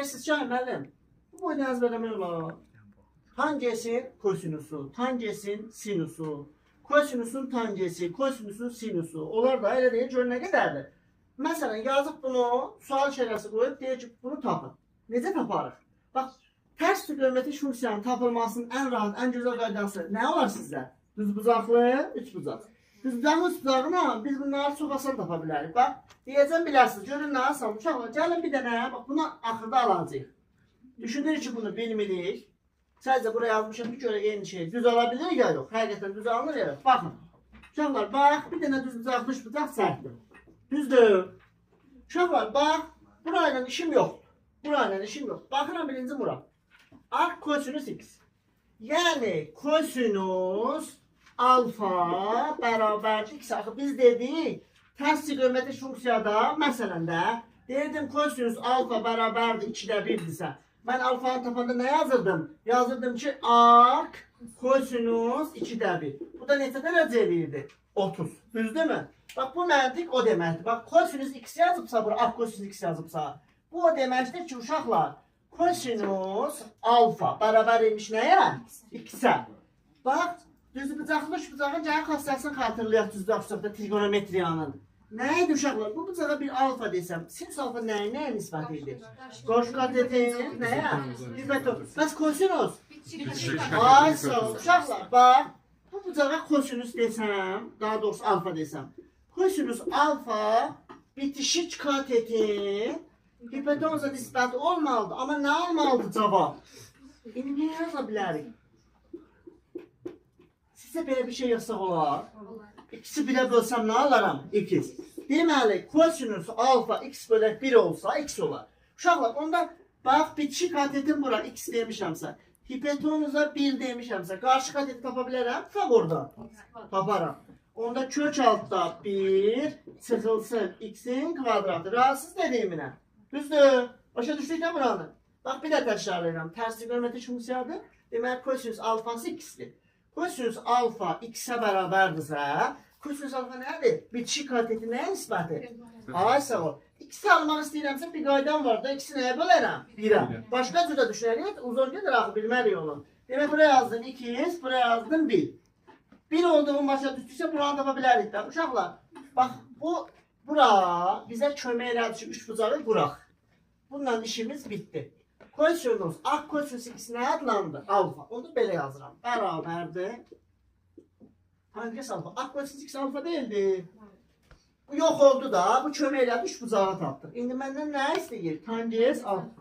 deyirsiniz ki, müəllim, bu boyda əzbərləmək olar. Tangensin kosinusu, tangensin sinusu, kosinusun tangesi, kosinusun sinusu. Onlar da elə deyir, gör nə qədərdir. Məsələn, yazıb bunu, sual işarəsi qoyub, deyir ki, bunu tapın. Necə taparıq? Bax, tərs triqonometrik funksiyanın tapılmasının ən rahat, ən gözəl qaydası nə olar sizdə? Düzbucaqlı, üçbucaq. Düzbucaqlı üçbucağına biz bunları çox asan tapa bilərik. Bax, deyəcəm bilərsiniz, görün nə asan. Uşaqlar, gəlin bir dənə, bax, bunu axırda alacağıq. Düşünürük ki, bunu bilmirik. Sadəcə buraya yazmışam ki, görə eyni şey. Düz ala bilir ya yox? Həqiqətən düz alınır ya yox? Baxın. Uşaqlar, bax, bir dənə düzbucaqlı üçbucaq çəkdim. Düzdür. Uşaqlar, bax, burayla işim yoxdur. Burayla işim yoxdur. Baxıram birinci bura. Arc kosinus x. Yəni kosinus alfa bərabərdir x. Axı biz dedik, tərs triqonometrik funksiyada, məsələn də, deyirdim kosinus alfa bərabərdir 2-də 1-dirsə. Mən alfanı tapanda nə yazırdım? Yazırdım ki, arc kosinus 2-də 1. Bu da neçə dərəcə eləyirdi? 30. Düzdürmü? Bax, bu məntiq o deməkdir. Bax, kosinus x yazıbsa, bura arc kosinus x yazıbsa, bu o deməkdir ki, uşaqlar, kosinus alfa bərabər imiş nəyə? X-ə. Bax, düzbucaqlı üçbucağın gəlin xassəsini xatırlayaq düzbucaqlı trigonometriyanın. Nə idi uşaqlar? Bu bucağa bir alfa desəm, sinus alfa nəyə nisbət edir? Qarşı katetin nəyə? Hipotenuz. Bəs kosinus? Ay sağ ol. Uşaqlar, bax, bu bucağa kosinus desəm, daha doğrusu alfa desəm. Kosinus alfa bitişik katetin hipotenuza nisbəti olmalıdır. Amma nə olmalıdır cavab? İndi nə yaza bilərik? Sizə belə bir şey yazsaq olar? İkisi 1'e bölsəm nə alaram? 2. Deməli, kosinus alfa x bölək 1 olsa x olar. Uşaqlar, onda bax, bitişik katetin bura x demişəmsə, hipotenuza 1 demişəmsə, qarşı kateti tapa bilərəm? Tap orada. Taparam. Onda kök altda 1 çıxılsın x-in kvadratı. Rahatsız dediyiminə. Düzdür. Başa düşdük nə buranı? Bax, bir də təkrarlayıram. Tərs triqonometrik funksiyadır. Deməli, kosinus alfası x-dir. Kosinus alfa x-ə bərabərdirsə, kosinus alfa nədir? Bitişik kateti nəyə nisbəti? Ay sağ ol. X-i almaq istəyirəmsə bir qaydam var da, x-i nəyə bölərəm? 1-ə. Başqa cürə düşünərik, uzun gedir axı, bilmərik onu. Demək, buraya yazdım 2, buraya yazdım 1. 1 olduğunu başa düşdüksə, buranı tapa bilərik də. Uşaqlar, bax, bu, bura bizə kömək elədir ki, üçbucağı quraq. Bununla işimiz bitdi. Kosinus, arc kosinus x nə adlandı? Alfa. Onu belə yazıram. Bərabərdir. Tangens alfa. Arc kosinus x alfa deyildi. Bu yox oldu da, bu kömək elədi, üçbucağı tapdıq. İndi məndən nə istəyir? Tangens alfa.